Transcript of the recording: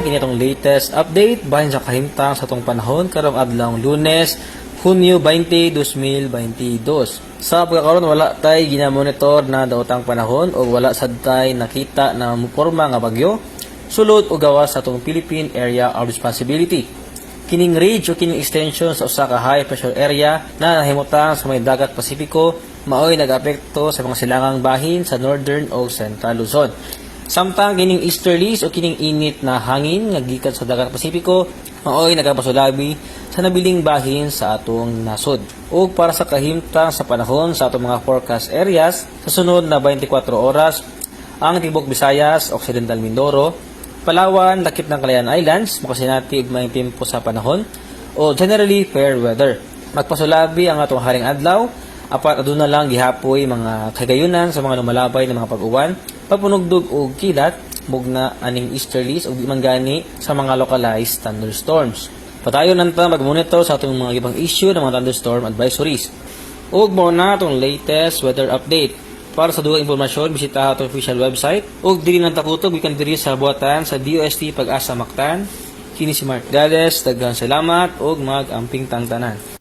Kini atong latest update bahin sa kahimtang sa atong panahon karong adlaw Lunes, Hunyo 20, 2022. Sa pagkakaron, wala tay ginamonitor na daotang panahon o wala sad tay nakita na muporma nga bagyo sulod o gawas sa atong Philippine Area of Responsibility. Kining ridge o kining extension sa usa ka high pressure area na nahimutang sa may dagat Pasipiko maoy nag-apekto sa mga silangang bahin sa northern o Central Luzon. Samtang kining easterlies o kining init na hangin nga gikan sa dagat Pasipiko maoy nagapasulabi sa nabiling bahin sa atong nasod. Ug para sa kahimtang sa panahon sa atong mga forecast areas sa sunod na 24 oras, ang tibuok Visayas, Occidental Mindoro, Palawan, lakip ng Kalayaan Islands, makasinati og maayong tempo sa panahon o generally fair weather. Magpasulabi ang atong haring adlaw, apan aduna lang gihapoy mga kagayunan sa mga lumalabay na mga pag-uwan, pagpanugdog og kilat, mugna aning easterlies ug di man gani sa mga localized thunderstorms. Padayon nanta mag-monitor sa atong mga ibang issue ng mga thunderstorm advisories. Ug mao na atong latest weather update. Para sa dugang impormasyon, bisita atong official website ug dili lang ta kutob gikan diri sa buhatan sa DOST Pag-asa Mactan. Kini si Mark Gales, daghang salamat ug mag-amping tang tanan.